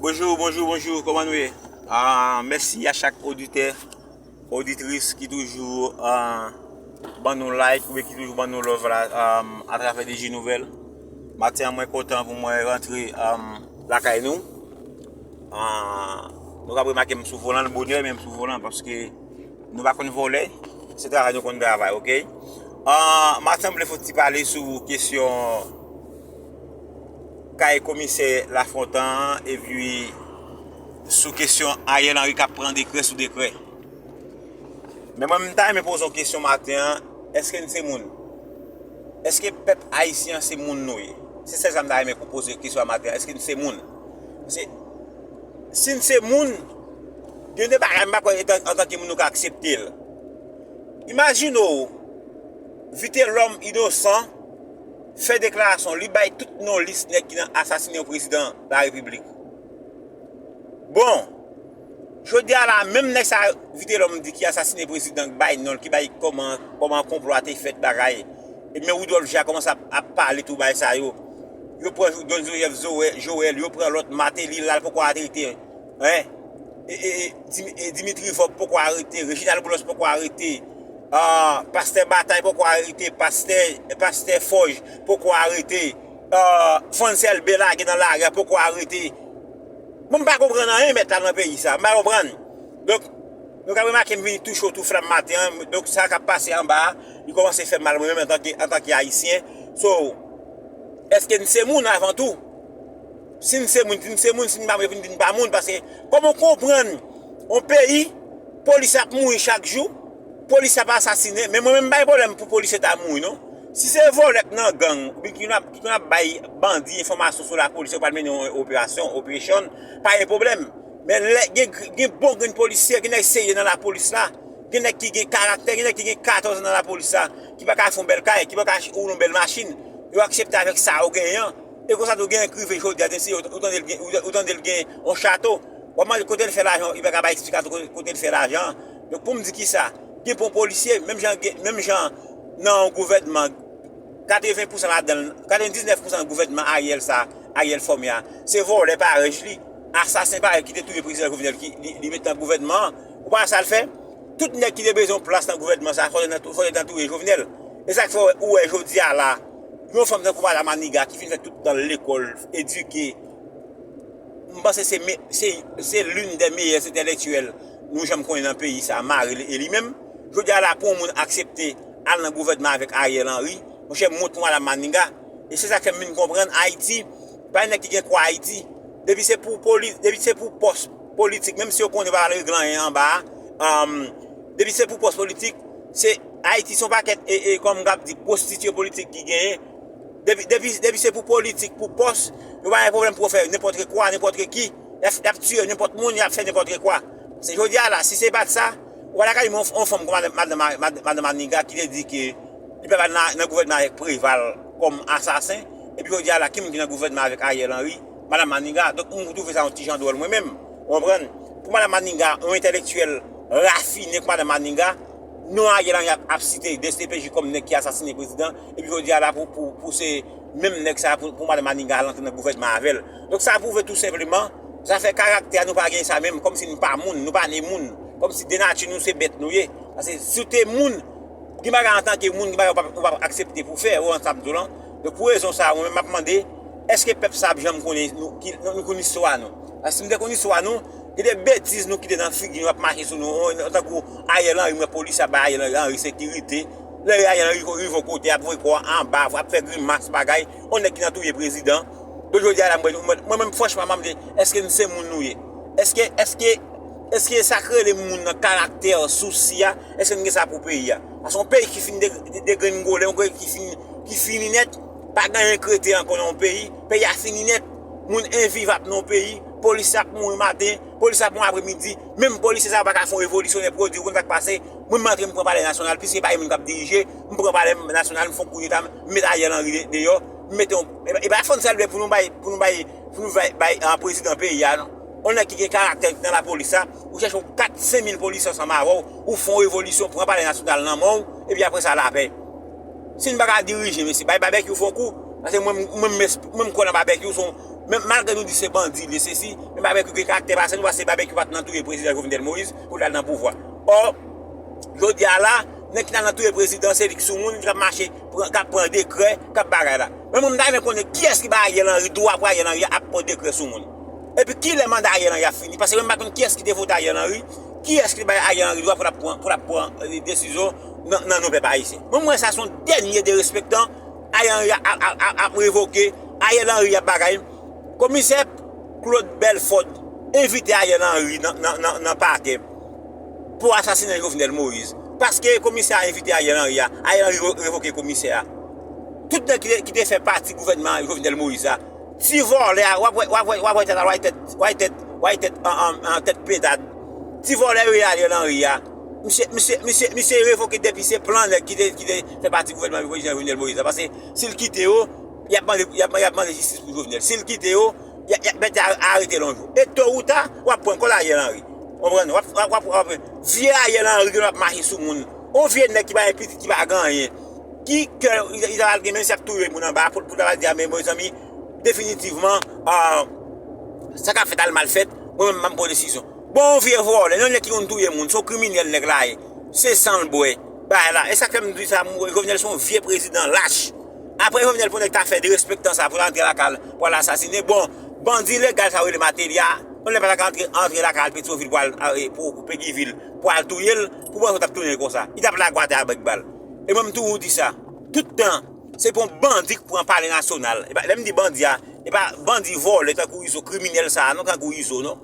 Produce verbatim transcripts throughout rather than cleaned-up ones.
Bonjou, bonjou, bonjou, kòman nou ye? Ah, mèsi a chak oditè, oditris ki toujou ah, ban nou like oubyen ki toujou ban nou love la ah, atravè D J Nouvèl. Maten an, mwen kontan pou mwen rantre ah, lakay nou. Ah, nou ka remake m sou volan bonè, men m sou volan paske nou pa konn vole, se travay nou konn travay, oke? Ah, maten an, m vle fè yon ti pale sou kesyon kay komisè Lafontan an, epi sou kesyon Ariel Henry k ap pran dekrè sou dekrè. Men mwen, m ta renmen poze yon kesyon maten an, èske n se moun? Èske pèp ayisyen an se moun nou ye? Se sèl sa m ta renmen poze kesyon an maten an, èske n se moun? Paske si n se moun, gen de bagay m pa kwè etan- antanke moun nou ka aksepte l. Imajine w, Vitelòm Inosan fè deklarasyon, li bay tout non lis nèg ki nan asasinen yon prezidan larepiblik. Bon, jodi a la, menm nèg sa Vitelòm di ki asasinen prezidan, ki bay non l, ki bay kòman kòman konplo a te fèt, bagay. E men Woodolphe Jean kòmanse ap, ap pale tou bay sa yo. Yo pran Don Joseph Joël, yo pran lòt Martelly la, l poko arete. Hein? E, e, e, Dim- e Dimitri Vorbe poko arete, Reginald Boulos poko arete, ah, pastè Batay poko arete, pastè, pastè Forge poko arete, ah, Francel Belague nan lari a poko arete. Mwen m pa konprann anyen mèt la nan peyi sa, m pa konprann. Donk, nou ka remake m vini tou cho tou flam maten an, donk sa k ap pase anba a, li kòmanse fè mal mwen menm antanke, antanke ayisyen. So, èske n se moun avan tou? Si n se moun, di n se moun, si n pa moun, epi n di n pa moun. Paske, kòman w konprann yon peyi, polis ap mouri chak jou, polis ap asasinen, men mwen menm m pa gen pwoblèm pou polisye ta mouri, non. Si se vòlè k nan gang, oubyen ki konn ap, ki konn ap bay bandi enfòmasyon sou lapolis, yo pral mennen yon operasyon, operation, pa gen pwoblèm. Men lè gen, gen bon grenn polisye, gen nèg serye nan lapolis la, gen nèg ki gen karaktè, gen nèg ki gen katòz an nan lapolis la, ki pa ka fè yon bèl kay, ki pa ka woule yon bèl machin, yo aksepte avèk sa yo genyen an. E konsa tou gen k rive jodi a, si ou tande l gen, ou tande l gen yon chato, w ap mande kote l fè lajan, li pa ka bay eksplikasyon kote, kote l fè lajan an. Donk pou m di kisa, gen bon polisye, menm jan, menm jan nan yon gouvènman, katreven pousan ladan l, katrevendiznèf pousan gouvènman Ariel sa, Ariel fòme a, se vòlè parèj li, asasen parèj ki te touye prezidan Jovenel, ki li, li met nan gouvènman an. Ou pa wè sa l fè? Tout nèg ki te bezwen yon plas nan gouvènman sa, fò yo t an touye Jovenel. E sa k fè ou wè jodi a la, yon fanm tankou Madan Maniga ki fin fè tout tan l lekòl, edike, m panse se, se, se l'une des meilleures entèlektyèl nou janm konnen nan peyi sa, mare e li menm. Jodi a la, pou yon moun aksepte al nan gouvènman avèk Ariel Henry, monchè, m wont pou Madan Maniga. E se sa k fè m vin konprann Ayiti, pa gen nèg ki gen kwa Ayiti. Depi se pou poli, depi se pou pòs politik, menm si yo konnen yo pa pral regle anyen anba a, depi se pou pòs politik, se Ayiti se yon pakèt, e, e, kòm m ap di, pwostitye politik ki genyen. Depi, depi, depi se pou politik, pou pòs, yo pa gen pwoblèm pou yo fè nenpòt kwa, nenpòt ki. Y ap, y ap tiye nenpòt moun, y ap fè nenpòt kwa. Se jodi a la, si se pa t sa, ou pa ta ka di m yon, yon fanm kon madan, madan, madan, madan Maniga ki te di ke li pa nan, nan gouvènman avèk Preval kòm asasen, epi jodi a la, ki moun ki nan gouvènman avèk Ariel Henry? Madan Maniga. Donk, m twouve sa yon ti jan dwòl mwen menm. Ou konprann? Pou Madan Maniga, yon entèlektyèl rafine kon Madan Maniga, non Ariel Henry ap, ap site D C P J kòm nèg ki asasine prezidan, epi jodi a la pou, pou, pou se menm nèg sa pou, pou Madan Maniga al antre nan gouvènman avè l. Donk sa pwouve tou senpleman, sa fè karaktè a nou pa gen sa menm, kòmsi nou pa moun, nou pa ne moun, kòmsi de nati nou se bèt nou ye. Paske si w te moun, gen bagay antanke moun, gen bagay ou p ap, ou p ap aksepte pou fè, ou wè sa m di w lan. Donk pou rezon sa a, mwen menm m ap mande, èske pèp sa ap janm konnen nou, ki, nou, nou konn istwa nou? Paske si m te konn istwa nou, gen de betiz nou kite nan figi nou, ap mache sou nou, on, tankou Ariel Henry, mwen polis ap bay Ariel Henry sekirite. Lè Ariel Henry rive yon kote, ap voye kò anba, ap fè grimas, bagay, on nèg ki nan touye prezidan. Donk jodi a la, mwen, mwen, mwen menm franchman, m ap mande, èske n se moun nou ye? Èske, èske, èske sa k rele moun nan karaktè, sousi a, èske n gen sa pou peyi a? Paske yon peyi ki fin de, de, degrengole, yon peyi ki fin, ki fini nèt, pa gen anyen k rete ankò nan yon peyi, peyi a fini nèt, moun envivab nan yon peyi, polis ap mouri maten, polis ap mouri apremidi, menm polisye sa yo pa ka fè yon revolisyon, nèg pwodui, ou konn sa k pase, mwen m antre m pran Palè Nasyonal, piske pa gen moun k ap dirije, m pran Palè Nasyonal, m fè yon koudeta, m met Ariel Henry de-, deyò, m mete yon, e pa, e pa fon sèlve pou nou bay, pou nou bay, pou nou bay, bay, ah, prezidan peyi a, non. On nèg ki gen karaktè ki nan lapolis la, ou chèche yon kat, senk mil polisye ansanm avè w, ou fè yon revolisyon, pran Palè Nasyonal nan men w, epi apre sa, lapè. Si n pa ka dirije, mesye, bay babekyou fè yon kou. Paske mwen, mwen, mwen, mwen, m kwè nan babekyou, se yon, Men malgre nou di se bandi, li sesi, men Babekyou gen karaktè pase nou, paske Babekyou pa t nan touye prezidan Jovenel Moïse pou l al nan pouvwa. Ò, jodi a la, nèg ki t al nan touye prezidan, se li k sou moun, k ap mache, pran- k ap pran dekrè, k ap bagay la. Men mwen, m ta renmen konnen kiyès ki bay Ariel Henry dwa pou Ariel Henry ap pran dekrè sou moun. Epi kilè manda Ariel Henry ap fini? Paske mwen, m pa konn kiyès ki te vote Ariel Henry, kiyès ki te bay Ariel Henry dwa pou l ap pran, pou l ap pran, eh, desizyon nan, nan non pèp ayisyen. Mwen, mwen, sa se yon dènye derespektan. Ariel Henry ap, ap, ap, ap revoke, Ariel Henry ap bagay. Komisè Claude Belfort envite Ariel Henry nan, nan, nan, nan pakè pou asasinen Jovenel Moïse. Paske komisè a envite Ariel Henry a, Ariel Henry re- revoke komisè a. Tout nèg ki te, ki te fè pati gouvènman Jovenel Moïse a, ti vòlè a, w ap wè, w ap wè, w ap wè tèt, w ap wè tèt, w ap wè tèt, an, an, an, tèt pedad. Ti vòlè yo ye Ariel Henry a. Misye, misye, misye, misye revoke depi se plan nèg ki te, ki te fè pati gouvènman prezidan Jovenel Moïse la. Paske si l kite yo, y ap mande, y ap, y ap mande jistis pou Jovenel. Si l kite yo, y a, y a, mèt a- arete l yon jou. E to ou ta, w ap pran kòl Ariel Henry. Konprann? W ap, w ap, w ap, w ap, vye Ariel Henry ki ap mache sou moun. On vye nèg ki pa gen pitit, ki pa gen anyen. Ki kè li ta pral gen, menm si ap touye moun anba, pou, pou ta pral di, a, men, mezanmi, definitivman, ah, sa k ap fèt al mal fèt, mwen menm, m ap pran desizyon. Bon, on vye vòlè, yon nèg ki konn touye moun, se yon kriminèl nèg la ye. Se san l bwè. Bagay la. E sa k fè m di sa, m, Jovenel se yon vye prezidan lach. Apre Jovenel pou nèg ta fè derespektan sa, pou l antre lakay l, pou al asasinen. Bon, bandi ilegal sa yo rele Martelly a, yon nèg pa ta ka antre, antre lakay l Petyonvil pou al, a, e, pou, pou Pegivil, pou al touye l, pou bon, t ap tounen konsa. Li t ap lage w atè avèk bal. E mwen, m toujou di sa. Tout tan, se pou yon bandi k pran Palè Nasyonal. E pa, lè m di bandi a, e pa bandi vòlè tankou Izo, kriminèl sa a, non, tankou Izo, non.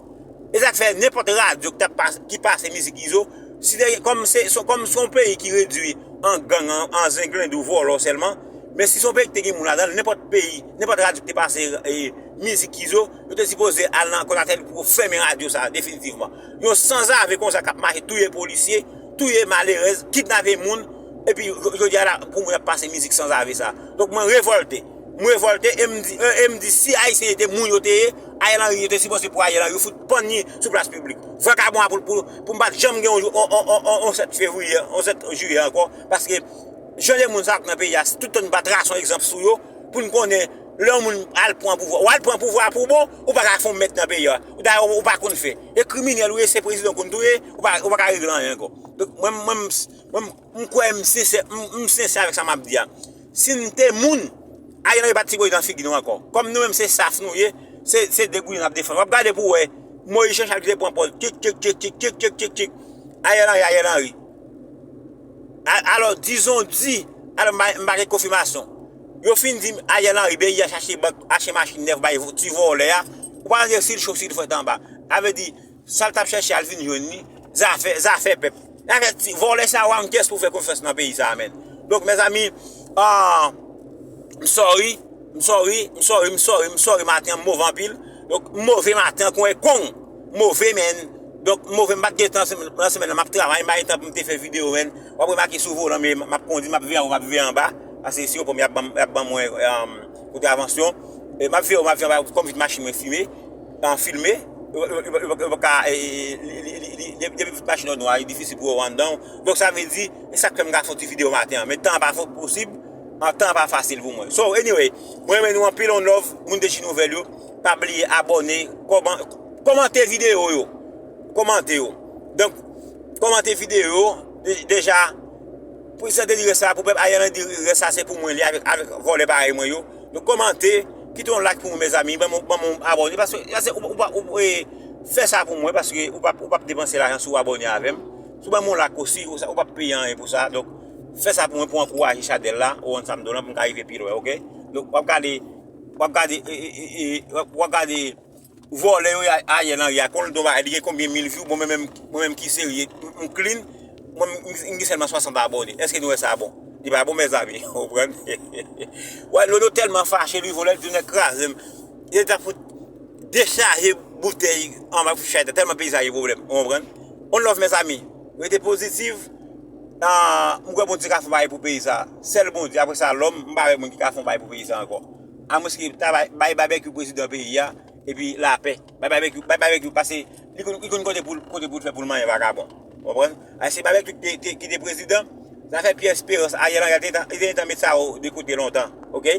E sa k fè nenpòt radyo ki t ap pas- ki pase mizik Izo, si te, kòm se, se- kòm se yon peyi ki redui an gang, an, an zenglendo, vòlò sèlman, men si se yon peyi ki te gen moun ladan l, nenpòt peyi, nenpòt radyo ki te pase, e, mizik Izo, yo te sipoze al nan kòt atè pou yo fèmen radyo sa a definitivman. Yon sanzave konsa k ap mache touye polisye, touye malerèz, kidnape moun, epi jo- jodi a la, pou moun ap pase mizik sanzave sa. Donk mwen revòlte. M revòlte e m di, e, e m di si Ayisyen yo te moun yo te ye, Ariel Henry yo te sipoze pran Ariel Henry, yo fout pann li sou plas piblik. Vakabon a pou, pou, pou m pa t janm gen yon jou, on, on, on, on, on sèt fevriye, on sèt jiyè ankò, paske jan de moun sa ap nan peyi a, tout tan nou pa trase yon egzanp sou yo, pou n konnen lè yon moun al pran pouvwa, ou al pran pouvwa pou bon, ou pa ka fè yon mèt nan peyi a. Dayè, ou pa konn fè. E kriminèl ou ye, se prezidan ou konn touye, ou pa, ou pa ka regle anyen ankò. Donk, mwen, mwen, mwen, m kwè m sensè, m, m sensè avèk sa m ap di a. Si n te moun, Ariel Henry pa t sipoze nan figi nou ankò. Kòm nou menm se saf nou ye, se, se degouye n ap defann. W ap gade pou w wè, Moïse Jean Charles ki te pran pòz, kik, kik, kik, kik, kik, kik, kik, kik. Ariel Henry, Ariel Henry. A- Alò, dizon di, alò, m pa- m pa gen konfimasyon. Yo fin di Ariel Henry, B I A chache bank, achte machin nèf, bay vo- ti vòlè a. Ou pa tande si l cho, si l frèt anba. Sa vle di, sa l t ap chèche a, l vin jwenn li. Zafè, zafè pèp. Zafè ti vòlè sa yo a, m kiyès pou fè konfyans nan peyi sa a, menn? Donk, mezanmi, ah, m sorry, m sorry, m sorry, m sorry, m sorry, maten an m move anpil. Donk, m move maten an kon e kong. Move, menn. Donk, m move, m pa t gen tan, nan semèn nan, m ap travay, m pa gen tan pou m te fè videyo, menn. W ap remake sou volan, men m ap kondi, m ap veye anwo, m ap veye anba. Paske si yo pran m, y ap ban m, y ap ban mwen, um, kontravansyon. E m ap veye anwo, m ap veye anba, kòm vit machin mwen fime, an filme, yo, yo, yo, yo, yo pa ka, e, e, li, li, li, li, depi, depi vit machin nan nwa, li difisil pou yo wè anndan. Donk, sa vle di, e sa k fè m ka fè yon ti videyo maten an. Men tan an pa fo- posib, an tan an pa fasil pou mwen. So, anyway, mwen renmen nou anpil, on love, moun de G Nouvelle yo. Pa bliye abòne, kòman- kòmante videyo yo. Kòmante yo. Donk, kòmante videyo yo, de- deja, prezante li rès la pou pèp Ariel Henry, rès la se pou mwen li avèk, avèk vòlè parèy mwen yo. Donk, kòmante, kite yon like pou mwen, mezanmi, ban mwen, ban mwen abòne, paske, paske ou, ou, ou, ou, e, fè sa pou mwen, paske ou p ap, ou p ap depanse lajan si w abòne avè m. Si w ban mwen yon like osi, ou, sa- ou p ap peye anyen pou sa. Donk, fè sa pou mwen, pou ankouraje chanèl la, ou konn sa m di w lan, pou m ka rive pi lwen, oke? Donk, w ap gade, w ap gade, e, e, e, e, w ap, w ap gade vòlè yo, a- Ariel Henry a, konn l don bagay, li gen konbyen mil view, bon, mwen menm, mwen menm ki serye, m, m clean, mwen, m, m gen sèlman swasant abòne. Èske nou wè sa bon? Li pa bon, mezanmi, w konprann? Wè, Lolo tèlman fache, li vòlè, li tounen kraze m. Li ta fout dechaje boutèy anba pou chay, tèlman peyi sa gen pwoblèm, w konprann? On love, mezanmi, rete pozitif. Ah, m kwè Bondye ka fè yon bagay pou peyi sa. Sèl Bondye, apre sa, lòm, m pa wè moun ki ka fè yon bagay pou peyi sa ankò. Amwenske ta bay, bay Babekyou prezidan peyi a, epi lapè. Bay Babekyou, bay Babekyou, paske li konn, li konn kote pou, kote pou l fè pou l manyen vakabon. W konprann? A, se Babekyou ki te, te, ki te prezidan. Zafè Pierre Espérance, Ariel Henry, te, te, te, te met sa yo de kote lontan. Oke?